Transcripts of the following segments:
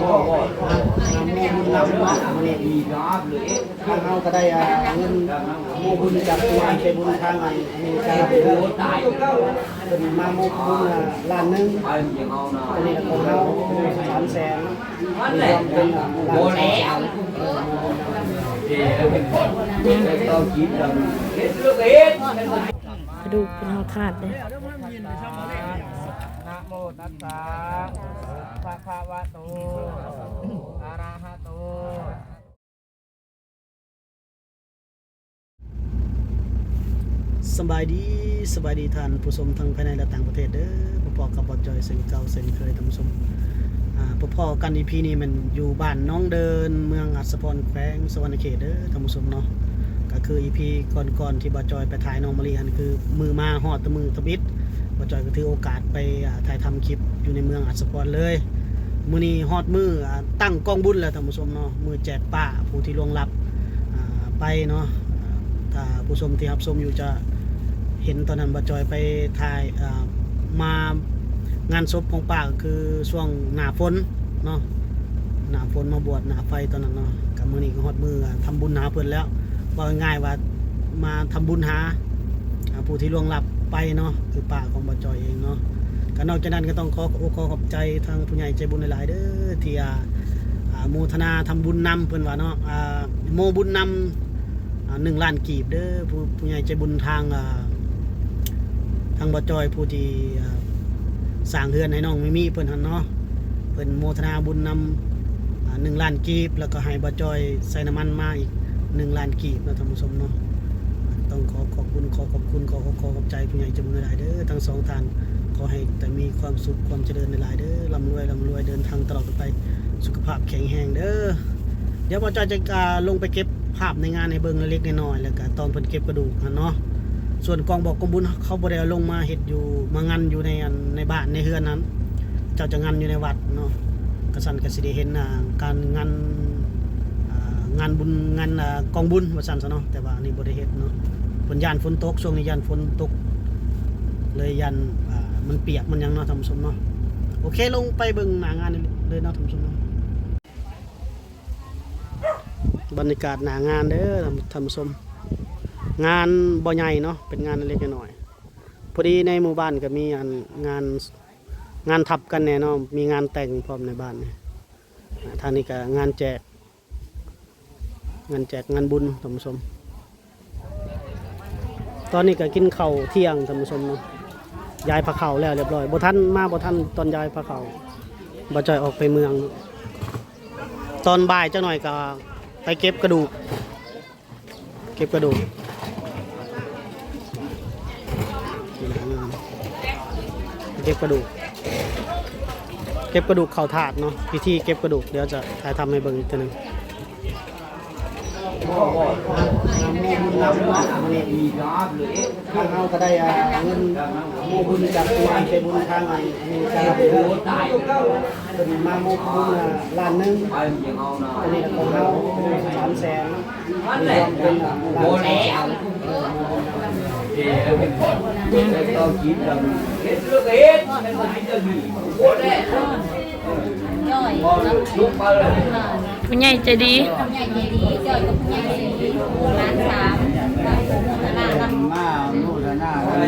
ບຸນນຳເນາະ ມື້ນີ້ທາງເຮົາກໍໄດ້ ອ່າ ເງິນໂມບຸນຈາກຜູ້ໃຫຍ່ໃຈບຸນທາງ ອາ ອາເມລິກາ ເພິ່ນມາໂມບຸນ ອ່າ ລ້ານໜຶ່ງ ຕົວນີ້ຂອງເຮົາສາມແສນ ລວມເປັນ ອ່າ ລ້ານສາມແສນ. ກະດູກເພິ່ນເອົາທາດເດ້. ນະໂມຕັດສະ ພະຄະວະໂຕ ອະລະຫະໂຕ. ສະບາຍດີ ສະບາຍດີທ່ານຜູ້ຊົມທັງພາຍໃນ ແລະ ຕ່າງປະເທດເດີ. ພົບພໍ້ກັບບ່າວຈ່ອຍເຊັ່ນເກົ່າເຊັ່ນເຄີຍທ່ານຜູ້ຊົມ. ອ່າ ພົບພໍ້ກັນ ອີພີນີ້ແມ່ນຢູ່ບ້ານໜອງເດີນ ເມືອງອັດສະພອນ ແຂວງສະຫວັນນະເຂດເດີທ່ານຜູ້ຊົມເນາະ. ກໍຄືອີພີກ່ອນໆ ທີ່ບ່າວຈ່ອຍໄປຖ່າຍນ້ອງມະລິຫັ້ນ ຄືມື້ມາຮອດແຕ່ມື້ທຳອິດ ບ່າວຈ່ອຍກໍຖືໂອກາດໄປ ອ່າ ຖ່າຍທຳຄລິບຢູ່ໃນເມືອງອັດສະພອນເລີຍ. ມື້ນີ້ຮອດມື້ ອ່າ ຕັ້ງກອງບຸນແລ້ວທ່ານຜູ້ຊົມເນາະ ມື້ແຈກປ້າຜູ້ທີ່ລ່ວງລັບ ອ່າ ໄປເນາະ. ອ່າ ຖ້າຜູ້ຊົມທີ່ຮັບຊົມຢູ່ຈະເຫັນຕອນນັ້ນ ບ່າວຈ່ອຍໄປຖ່າຍ ອ່າ ມາງານສົບຂອງປ້າ ກໍຄືຊ່ວງໜ້າຝົນເນາະ ໜ້າຝົນມາບວດໜ້າໄຟຕອນນັ້ນເນາະ. ກໍມື້ນີ້ກໍຮອດມື້ ອ່າ ທຳບຸນຫາເພິ່ນແລ້ວ ເວົ້າງ່າຍໆວ່າມາທຳບຸນຫາ ອ່າ ຜູ້ທີ່ລ່ວງລັບໄປເນາະ ຄືປ້າຂອງບ່າວຈ່ອຍເອງເນາະ. ກໍນອກຈາກນັ້ນກໍຕ້ອງຂໍ ຂໍຂອບໃຈທາງຜູ້ໃຫຍ່ໃຈບຸນຫຼາຍໆເດີ ທີ່ ອ່າ ອາໂມທະນາທຳບຸນນຳ ເພິ່ນວ່າເນາະ ອາ ໂມບຸນນຳ ອ່າ ໜຶ່ງລ້ານກີບເດີ ຜູ້ ຜູ້ໃຫຍ່ໃຈບຸນທາງ ອ່າ ທາງບ່າວຈ່ອຍ ຜູ້ທີ່ ອ່າ ສ້າງເຮືອນໃຫ້ນ້ອງມີມີເພິ່ນຫັ້ນເນາະ ເພິ່ນໂມທະນາບຸນນຳ ອ່າ ໜຶ່ງລ້ານກີບ ແລ້ວກໍໃຫ້ບ່າວຈ່ອຍໃສ່ນ້ຳມັນມາອີກ ໜຶ່ງລ້ານກີບເນາະທ່ານຜູ້ຊົມເນາະ. ຕ້ອງຂໍຂອບຄຸນ ຂໍຂອບຄຸນ ຂໍ ຂໍຂອບໃຈຜູ້ໃຫຍ່ໃຈບຸນຫຼາຍໆເດີ ທັງສອງທ່ານ. ຂໍໃຫ້ແຕ່ມີຄວາມສຸກຄວາມຈະເລີນຫຼາຍໆເດີ ລ່ຳລວຍ ລ່ຳລວຍ ເດີນທາງຕະຫຼອດໄປ ສຸຂະພາບແຂງແຮງເດີ. ດຽວບ່າວຈ່ອຍຈະ ອ່າ ລົງໄປເກັບພາບໃນງານໃຫ້ເບິ່ງເລັກໆນ້ອຍໆ ແລ້ວກະຕອນເພິ່ນເກັບກະດູກຫັ້ນເນາະ. ສ່ວນກອງບອກກອງບຸນ ເຂົາບໍ່ໄດ້ເອົາລົງມາເຮັດຢູ່ ມາງັນຢູ່ໃນ ອັນ ໃນບ້ານໃນເຮືອນຫັ້ນ ເຈົ້າຈະງັນຢູ່ໃນວັດເນາະ. ກະຊັ້ນກະຊິໄດ້ເຫັນ ອ່າ ການງັນ ອ່າ ງານບຸນ ງານ ອ່າ ກອງບຸນວ່າຊັ້ນຊະເນາະ ແຕ່ວ່າອັນນີ້ບໍ່ໄດ້ເຮັດເນາະ ເພິ່ນຢ້ານຝົນຕົກ ຊ່ວງນີ້ຢ້ານຝົນຕົກ ເລີຍຢ້ານ ອ່າ ມັນປຽກມັນຫຍັງເນາະທ່ານຜູ້ຊົມເນາະ. ໂອເຄ ລົງໄປເບິ່ງໜ້າງານເລີຍເນາະທ່ານຜູ້ຊົມເນາະ. ບັນຍາກາດໜ້າງານເດີທ່ານ ທ່ານຜູ້ຊົມ ງານບໍ່ໃຫຍ່ເນາະ ເປັນງານເລັກໆນ້ອຍໆ. ພໍດີໃນໝູ່ບ້ານກໍມີ ອັນ ງານ ງານທັບກັນແດ່ເນາະ ມີງານແຕ່ງພ້ອມໃນບ້ານນີ້. ອ່າ ທາງນີ້ກໍງານແຈກ ງານແຈກງານບຸນທ່ານຜູ້ຊົມ. ຕອນນີ້ກໍກິນເຂົ້າທ່ຽງທ່ານຜູ້ຊົມເນາະ ຍ້າຍພາເຂົ້າແລ້ວລຽບຮ້ອຍ ບໍ່ທັນ ມາບໍ່ທັນຕອນຍ້າຍພາເຂົ້າ ບ່າວຈ່ອຍອອກໄປເມືອງ. ຕອນບ່າຍຈັກໜ້ອຍກໍໄປເກັບກະດູກ ເກັບກະດູກ ເກັບກະດູກ ເກັບກະດູກເຂົ້າທາດເນາະ ພິທີເກັບກະດູກ ດຽວຈະຖ່າຍທຳໃຫ້ເບິ່ງອີກເທື່ອໜຶ່ງ. ທາງເຮົາກໍໄດ້ ອ່າ ເງິນໂມບຸນຈາກຜູ້ໃຫຍ່ໃຈບຸນທາງ ອາ ອາເມລິກາ ເພິ່ນມາໂມບຸນ ອ່າ ລ້ານໜຶ່ງ ຕົວນີ້ຂອງເຮົາສາມແສນ ລວມເປັນ ອ່າ ລ້ານສາມແສນ. ຜູ້ໃຫຍ່ໃຈດີ ຜູ້ໃຫຍ່ໃຈດີ ຫຼານສາມ ມາໂມທະນານຳ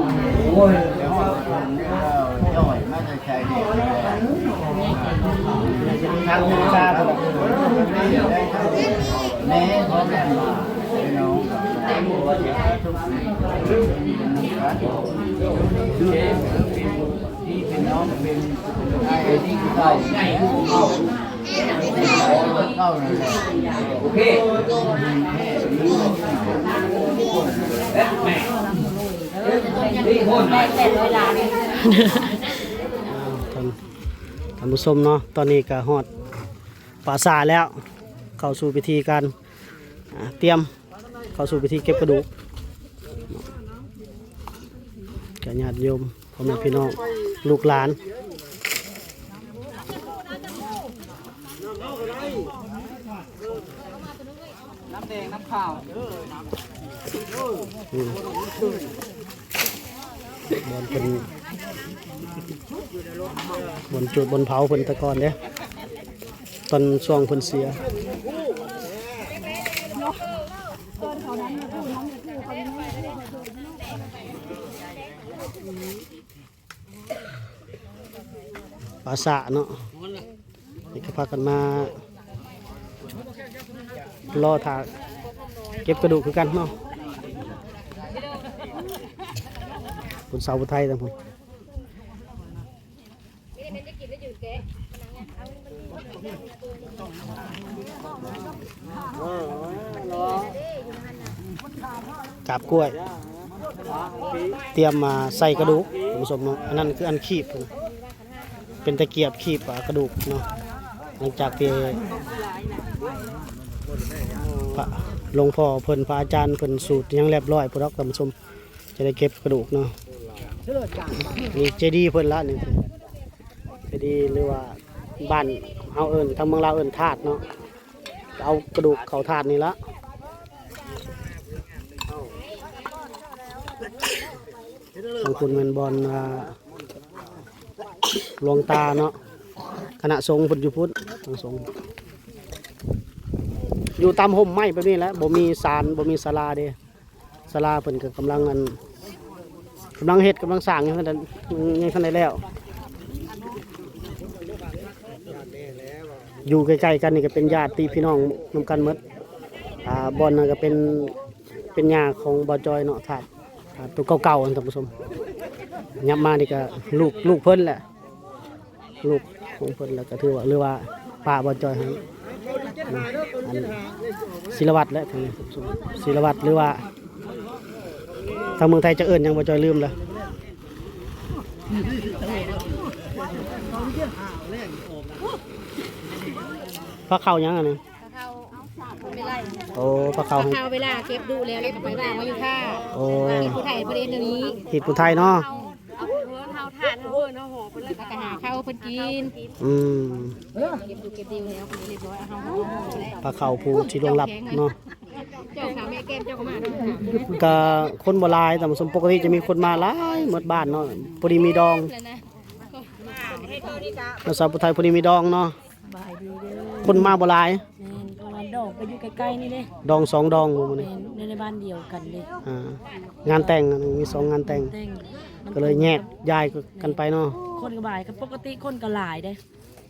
ໂອ້ຍ ທາງເມກາ ແມ່ ພໍ່ແມ່ ພີ່ນ້ອງ ເປັນພີ່ເປັນນ້ອງ ເປັນອ້າຍເປັນນ້ອງ ເປັນເກົ່ານັ້ນແຫຼະ ໂອເຄ ທ່ານ ທ່ານຜູ້ຊົມເນາະ ຕອນນີ້ກໍຮອດປ່າຊ້າແລ້ວ ເຂົ້າສູ່ພິທີການ ອ່າ ຕຽມເຂົ້າສູ່ພິທີເກັບກະດູກ ກະຍາດໂຍມ ພໍ່ແມ່ພີ່ນ້ອງ ລູກຫຼານ ນ້ຳແດງນ້ຳຂາວ ອືມ. ບ່ອນເພິ່ນ ບ່ອນຈູດບ່ອນເຜົາເພິ່ນແຕ່ກ່ອນເດ້ ຕອນຊ່ວງເພິ່ນເສຍ. ປາສາເນາະ ນີ້ກໍພາກັນມາລໍຖ້າເກັບກະດູກຄືກັນເນາະ. ພຸ້ນສາວຜູ້ໄທທາງພຸ້ນ ກາບກ້ວຍ ຕຽມມາໃສ່ກະດູກ ທ່ານຜູ້ຊົມເນາະ. ອັນນັ້ນຄືອັນຄີບ ເປັນຕະກຽບຄີບ ອາ ກະດູກເນາະ. ຫຼັງຈາກທີ່ພະ ຫຼວງພໍ່ເພິ່ນ ພະອາຈານເພິ່ນສູດຫຍັງລຽບຮ້ອຍພຸ້ນດອກ ທ່ານຜູ້ຊົມ ຈະໄດ້ເກັບກະດູກເນາະ. ນີ້ເຈດີເພິ່ນລະນີ້ ເຈດີ ຫຼືວ່າບ້ານເຮົາເອີ້ນ ທາງເມືອງລາວເອີ້ນທາດເນາະ. ເອົາກະດູກເຂົ້າທາດນີ້ລະ. ທາງພຸ້ນແມ່ນບ່ອນ ອາ ຫຼວງຕາເນາະ ຄະນະສົງເພິ່ນຢູ່ພຸ້ນ. ຄະນະສົງຢູ່ຕາມຮົ່ມໄມ້ແບບນີ້ແຫຼະ ບໍ່ມີສານ ບໍ່ມີສາລາເດ້. ສາລາເພິ່ນກໍກຳລັງ ອັນ ກຳລັງເຮັດ ກຳລັງສ້າງ ຍັງບໍ່ທັນ ຍັງບໍ່ທັນໄດ້ແລ້ວ. ຢູ່ໃກ້ໆກັນນີ້ກໍເປັນຍາດຕິພີ່ນ້ອງນຳກັນໝົດ. ອາ ບ່ອນນັ້ນກໍເປັນ ເປັນຍ່າຂອງບ່າວຈອຍເນາະ ທາດ ອາ ໂຕເກົ່າໆ ທ່ານຜູ້ຊົມ. ຫຍັບມານີ້ກໍລູກ ລູກເພິ່ນແຫຼະ ລູກຂອງເພິ່ນ ແລ້ວກໍຖືວ່າ ຫຼືວ່າປ້າບ່າວຈອຍຫັ້ນ ອັນ ສີລະວັດແຫຼະ ທາງນີ້ ສີລະວັດ ຫຼືວ່າທາງເມືອງໄທຈະເອີ້ນຫຍັງ ບ່າວຈອຍລືມແລ້ວ. ພາເຂົ້າຫຍັງອັນນີ້? ໂອ້ ພາເຂົ້າ ພາເຂົ້າເວລາເກັບດຸແລ້ວ ແລ້ວກໍໄປວາງໄວ້ຢູ່ຖ້າ. ໂອ້ ທີ່ຜູ້ໄທເພິ່ນເຮັດແນວນີ້ ທີ່ຜູ້ໄທເນາະ. ເຮົາ ເຮົາທານ ເຮົາເອີ້ນ ເຮົາຫອມເພິ່ນ ແລ້ວກໍຫາເຂົ້າເພິ່ນກິນ. ອືມ ເກັບດຸເກັບດິວແລ້ວ ເພິ່ນເຮັດຮຽບຮ້ອຍ ເຮົາ ພາເຂົ້າຜູ້ທີ່ລ່ວງລັບເນາະ. ເຈົ້າຂາແມ່ແກ້ມເຈົ້າກໍມາເນາະ. ກະຄົນບໍ່ຫຼາຍ ທ່ານຜູ້ຊົມ ປົກກະຕິຈະມີຄົນມາຫຼາຍໝົດບ້ານເນາະ. ພໍດີມີດອງ ນ້ອງສາວຜູ້ໄທ ພໍດີມີດອງເນາະ. ສະບາຍດີເດີ. ຄົນມາບໍ່ຫຼາຍ. ແມ່ນ ເພາະວ່າດອງກໍຢູ່ໃກ້ໆນີ້ເດ້. ດອງສອງດອງບໍ່ມື້ນີ້? ແມ່ນ ຢູ່ໃນບ້ານດຽວກັນເດ້. ອ່າ ງານແຕ່ງ ມີສອງງານແຕ່ງ ແຕ່ງ ກໍເລີຍແຍກຍ້າຍກັນໄປເນາະ. ຄົນກໍບາຍ ກໍປົກກະຕິຄົນກໍຫຼາຍເດ້.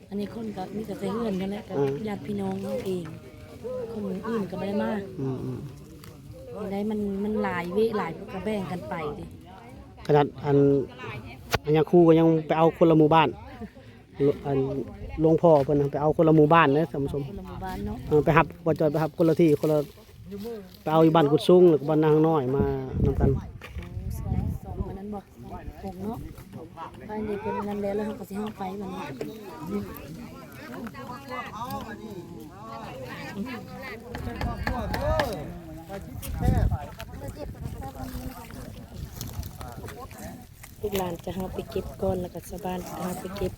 ອັນນີ້ຄົນກໍມີແຕ່ໃນເຮືອນຫັ້ນແຫຼະ ກໍ ອ່າ ຍາດພີ່ນ້ອງເຮົາເອງ ຄົນອື່ນກໍບໍ່ໄດ້ມາ. ອືມໆ ໄດ້ ມັນ ມັນຫຼາຍເວະຫຼາຍ ກໍແບ່ງກັນໄປເດ້. ຂະໜາດອັນ ອັນຍາຄູກໍຍັງໄປເອົາຄົນລະໝູ່ບ້ານ. ຫຼ- ອັນ ຫຼວງພໍ່ເພິ່ນນະໄປເອົາຄົນລະໝູ່ບ້ານເດ້ທ່ານຜູ້ຊົມ. ຄົນລະໝູ່ບ້ານເນາະ. ເອີ ໄປຮັບ ບໍ່ຈອຍໄປຮັບຄົນລະທີ່ ຄົນລະ ໄປເອົາຢູ່ບ້ານກຸດສູງ ແລ້ວກໍບ້ານນາງນ້ອຍມານຳກັນ. ໂອ້ ສອງ ສອງອັນນັ້ນບໍ່? ສອງກົງເນາະ. ໄປນີ້ເພິ່ນອັນນັ້ນແລ້ວ ແລ້ວເຮົາກໍຊິເຮົາໄປບັດນີ້. ລູກຫຼານຈະເຮົາໄປເກັບກ່ອນ ແລ້ວກໍຊາວບ້ານຈະເຮົາໄປເກັບ.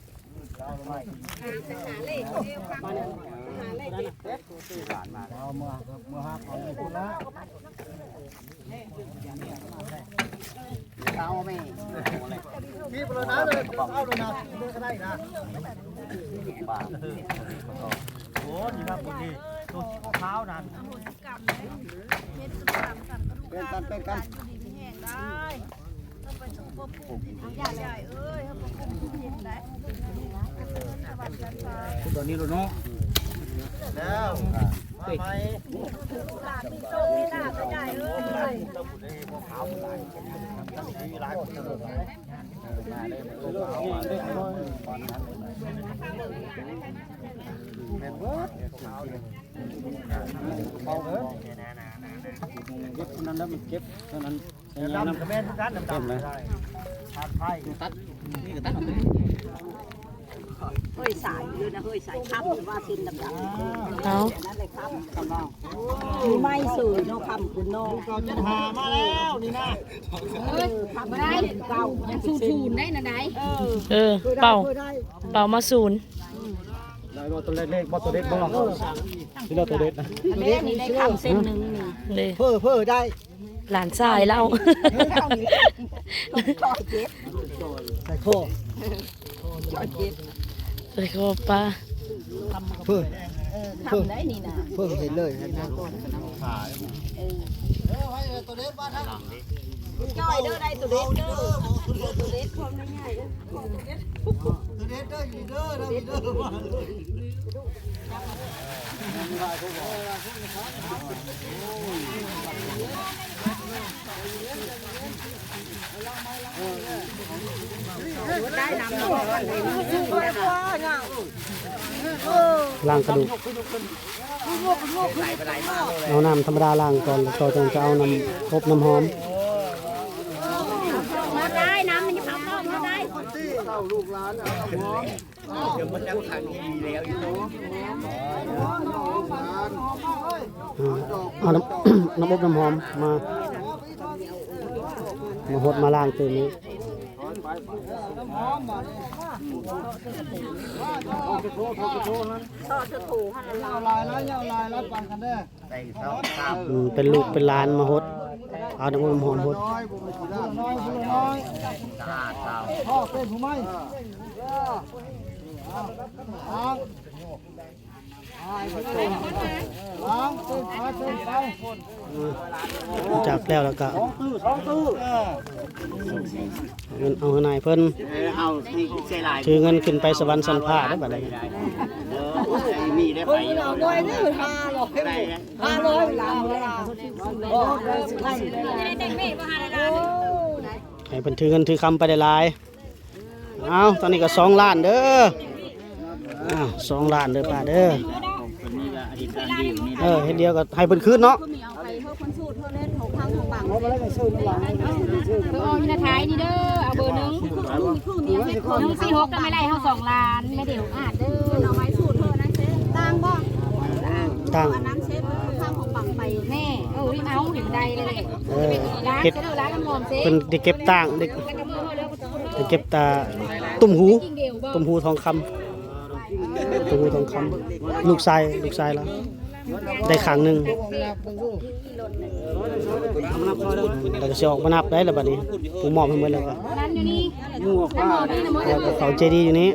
ໂອ້ ນີ້ນະ ໂຕສີຂາວໆນັ້ນ. ເປັນກັນ ເປັນກັນ. ຕົວນີ້ໂລດເນາະ. ແລ້ວ ມາໃໝ່. ເອົາເດີ ເກັບເທົ່ານັ້ນແລ້ວ ມັນເກັບເທົ່ານັ້ນ. ດຳກໍແມ່ນຄືກັນ ດຳໆກໍໄດ້. ທາດໄຟ ຕັດ ນີ້ກໍຕັດອອກ. ເຮີ້ຍ ສາຍຢູ່ນະ ເຮີ້ຍ ສາຍຄຳ ວ່າເສັ້ນດຳໆ. ເອົາ ນັ້ນແຫຼະ ຄຳ ກະບອກ ມີໄມ້ເສີຍເນາະ ຄຳຄຸນເນາະ. ເກົ້າເຈັດຫ້າມາແລ້ວນີ້ນະ. ເອີ ຄຳ ບໍ່ໄດ້ ເກົ້າ ຍັງສູນໆໄດ້ນະໄດ. ເອີ ເອີ ເປົ່າ ເປົ່າມາສູນ. ໄດ້ບໍ່ ຕົວເລັກໆບໍ່ ຕົວເດັດບໍ່? ເອີ ທີ່ລາວຕົວເດັດນະ ອັນນີ້ໄດ້ຄຳເສັ້ນໜຶ່ງນີ້. ເດ້ ເພີ້ ເພີ້ໄດ້. ຫຼານຊາຍລາວ ໃສ່ຄໍ ໃສ່ຄໍປາ ເພິ່ນ ເພິ່ນ ເພິ່ນເຫັນເລີຍ ເຫັນເລີຍ ຈ່ອຍເດີ ໄດ້ໂຕເດັດເດີ ໂຕເດັດ ຄວາມໃຫຍ່ເດີ. ລ້າງກະດູກ ເອົານ້ຳທຳມະດາລ້າງກ່ອນ ແລ້ວຕໍ່ຈັ່ງຈະເອົານ້ຳອົບນ້ຳຫອມ ມາໄດ້ ນ້ຳມັນຢູ່ຂ້າງນອກ ມາໄດ້ ເອົານ້ຳ ນ້ຳອົບນ້ຳຫອມມາ ມາຫົດມາລ້າງຕື່ມອີກ ອືມ ເປັນລູກເປັນຫຼານມາຫົດ ເອົານ້ຳອົບນ້ຳຫອມຫົດ ນ້ອຍ ສະອາດ ພໍ່ເປັນຜູ້ໃໝ່ ອືມ ຈັກແລ້ວ ແລ້ວກະ ເອົາເງິນ ເອົາເງິນໃຫ້ເພິ່ນ ເອີ ເອົາໃຫ້ໃສ່ຫຼາຍ ຖືເງິນຂຶ້ນໄປສະຫວັນຊັ້ນຟ້າເດີ້ ບາດນີ້ ເອີ ມີໄດ້ໄປ ເອົາໄດ້ ຫ້າຮ້ອຍ ຫ້າຮ້ອຍ ໃຫ້ເພິ່ນຖືເງິນຖືຄຳໄປຫຼາຍໆ ເອົາ ຕອນນີ້ກໍສອງລ້ານເດີ້ ເອົາ ສອງລ້ານເດີ້ປ້າເດີ້ ເອີ ເຮັດດຽວກໍໃຫ້ເພິ່ນຄືນເນາະ ເອີ ຢູ່ໃນທ້າຍນີ້ເດີ້ ເອົາເບີໜຶ່ງ ໜຶ່ງສີ່ຫົກ ກໍໄດ້ເຮົາສອງລ້ານ ແມ່ດຽວອາດເດີ້ ເອົາໄວ້ສູດເພິ່ນນັ້ນເດ້ ຕ່າງບໍ່ ຕ່າງ ອັນນັ້ນເຊັດຂ້າງຂອງບັງໄປແມ່ ເອີ ເອົານີ້ມັນໄດ້ເລີຍ ເອີ ເຮັດ ເພິ່ນໄດ້ເກັບຕ່າງ ໄດ້ເກັບຕາຕຸ້ມຫູ ຕຸ້ມຫູທອງຄຳ ຕຸ້ມຫູທອງຄຳ ລູກຊາຍ ລູກຊາຍລາວ ໄດ້ຂ້າງໜຶ່ງ ແລ້ວກໍຊິອອກມານັບໄດ້ລະບາດນີ້ ຜູ້ມອບໃຫ້ໝົດແລ້ວກໍ ນັ້ນຢູ່ນີ້ ແລ້ວກໍເຂົາເຈດີຢູ່ນີ້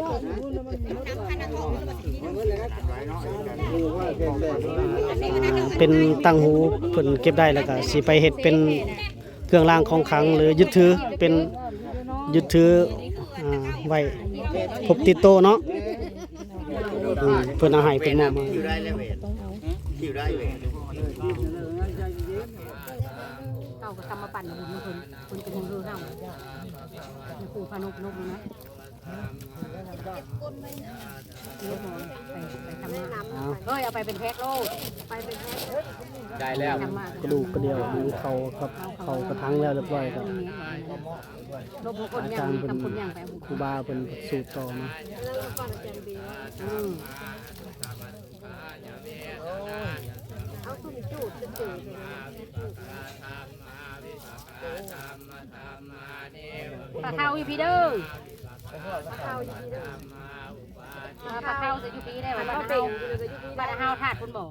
ເປັນຕ່າງຫູ ເພິ່ນເກັບໄດ້ ແລ້ວກໍຊິໄປເຮັດເປັນເຄື່ອງລາງຂອງຂັງ ຫຼື ຍຶດຖື ເປັນຍຶດຖື ອ່າ ໄວ້ພົກຕິດໂຕເນາະ ອືມ ເພິ່ນເອົາໃຫ້ ເພິ່ນມອບມາ ເຮົາກໍກຳມາປັນບຸນນຳເພິ່ນ ເພິ່ນກໍຍັງເຮີເຮົາ ຄືພະນົບນົບນະ ໄປ ໄປທຳມາ ເອົາ ເອີຍ ເອົາໄປເປັນແພັກໂລດ ໄປເປັນແພັກ ໄດ້ແລ້ວ ທຳມາ ກະດູກກະດຽວ ເຂົ້າກັບ ເຂົ້າກະຖັງແລ້ວຮຽບຮ້ອຍ ກໍ ລົບຫົວຄົນ ອາຈານເພິ່ນ ທຳບຸນຫຍັງໄປ ຄູບາເພິ່ນສູດຕໍ່ມາ ເອີ ເອົາຊຸມຈູດ ປາເທົາຢູ່ພີ້ເດີ້ ປາເທົາຢູ່ພີ້ເດີ້ ປາເທົາຈະຢູ່ພີ້ໄດ້ ບັດເຮົາ ບັດເຮົາທາດພຸ້ນບໍ່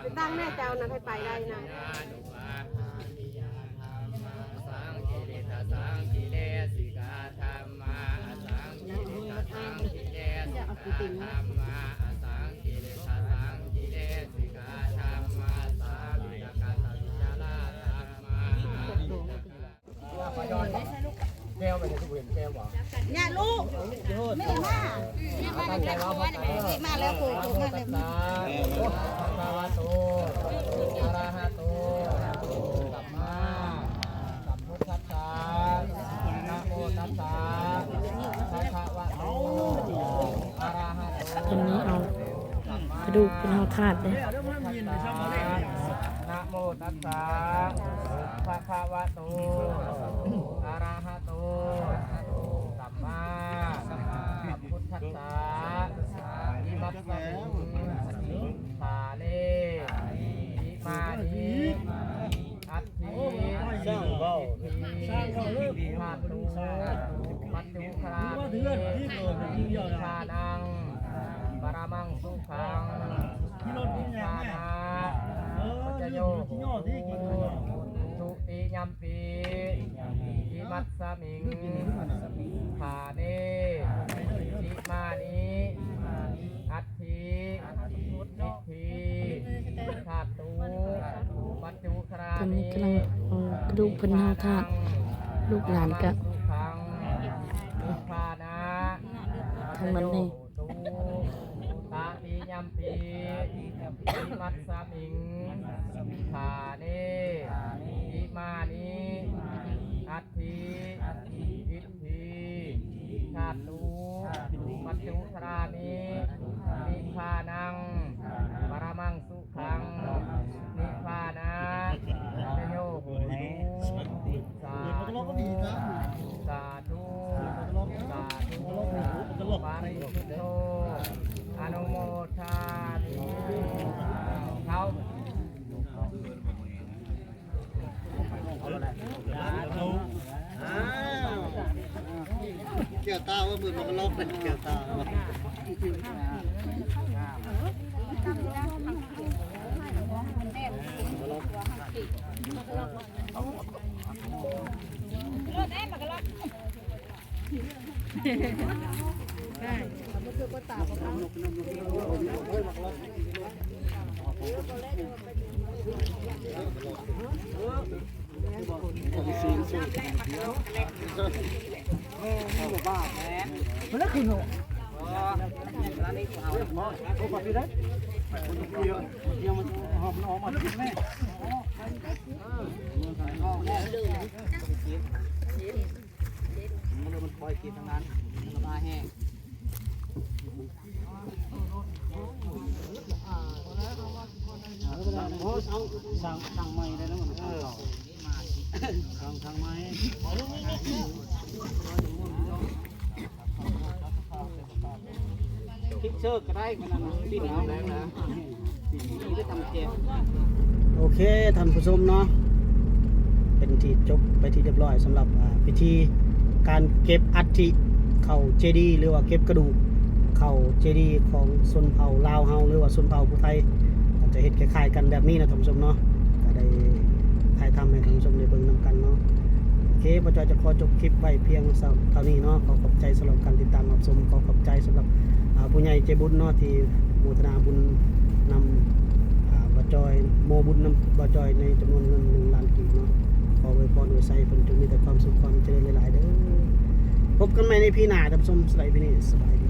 ໄປຕັ້ງແມ່ເຈົ້ານະ ໃຜໄປໄດ້ນະ ແກ້ວໄປ ເຫັນແກ້ວບໍ່? ຍາລູກ ແມ່ມາ ມາແລ້ວ ມາແລ້ວ ໂອ້ ມາແລ້ວ ພະຄະວະໂຕ ອະລະຫະໂຕ ສຳມາສຳພຸດທັດສະ ນະໂມຕັດສະ ພະຄະວະໂຕ ອະລະຫະໂຕ ອັນນີ້ເອົາກະດູກເປັນເອົາທາດເດ້ ນະໂມຕັດສະ ພະຄະວະໂຕ ອະລະຫະໂຕ ສຳມາສຳພຸດທັດສະ ອິມັດສະມິງ ສາເລ ອິມານິ ອັດຖິ ອິດຖິ ຫະຕຸ ປັດຈຸຄາມິ ນິບພານັງ ປະຣະມັງສຸ ຂັງ ນິບພານະ ປັດຈ ໂຍໂຫ ទុຕິຍຳປີ ອິມັດສະມິງ ຖາເນ ອິມານິ ອັດ ທິ ອິດຖິ ທາຕຸ ປັດຈຸສະລາມິ ເພິ່ນກຳລັງເອົາກະດູກເພິ່ນເອົາທາດ ລູກຫຼານກະ ທາງນັ້ນນີ້ ຕະຕິຍຳປີ ອິມັດສະມິງ ຖາເນ ອິມານິ ອັດ ທິ ອິດ ທິ ທາຕຸ ປັດຈຸສະລາມິ ນິພານັງ ປະຣະມັງສຸຂັງ ນິພານະ ຈະໂຍໂຫຕຸ ສາທຸ ສາທຸ ສາທຸ ປະລິສຸດໂທ ອະນຸໂມທາມິ ເຂົ້າ ແກ້ວຕາວ່າມືມັນກໍລອກເປັນແກ້ວຕາ. ໂອເຄ ທ່ານຜູ້ຊົມເນາະ ເປັນທີ່ຈົບໄປທີ່ຮຽບຮ້ອຍສຳລັບ ອ່າ ພິທີການເກັບອັດຖິເຂົ້າເຈດີ ຫຼືວ່າເກັບກະດູກເຂົ້າເຈດີຂອງຊົນເຜົ່າລາວເຮົາ ຫຼືວ່າຊົນເຜົ່າຜູ້ໄທ ກໍຈະເຮັດຄ້າຍໆກັນແບບນີ້ນະທ່ານຜູ້ຊົມເນາະ ກໍໄດ້ຖ່າຍທຳໃຫ້ທ່ານຜູ້ຊົມໄດ້ເບິ່ງນຳກັນເນາະ. ໂອເຄ ບ່າວຈ້ອຍຈະຂໍຈົບຄລິບໄວ້ພຽງເທົ່ານີ້ເນາະ. ຂໍຂອບໃຈສຳລັບການຕິດຕາມຮັບຊົມ, ຂໍຂອບໃຈສຳລັບ ອ່າ ຜູ້ໃຫຍ່ໃຈບຸນເນາະ ທີ່ໂມທະນາບຸນນຳ ອ່າ ບ່າວຈ້ອຍ, ໂມບຸນນຳບ່າວຈ້ອຍໃນຈຳນວນເງິນໜຶ່ງລ້ານກີບເນາະ. ຂໍອວຍພອນອວຍໄຊເພິ່ນຈົ່ງມີແຕ່ຄວາມສຸກຄວາມຈະເລີນຫຼາຍໆເດີ. ພົບກັນໃໝ່ໃນພີໜ້າທ່ານຜູ້ຊົມ. ສະບາຍດີ, ສະບາຍດີ.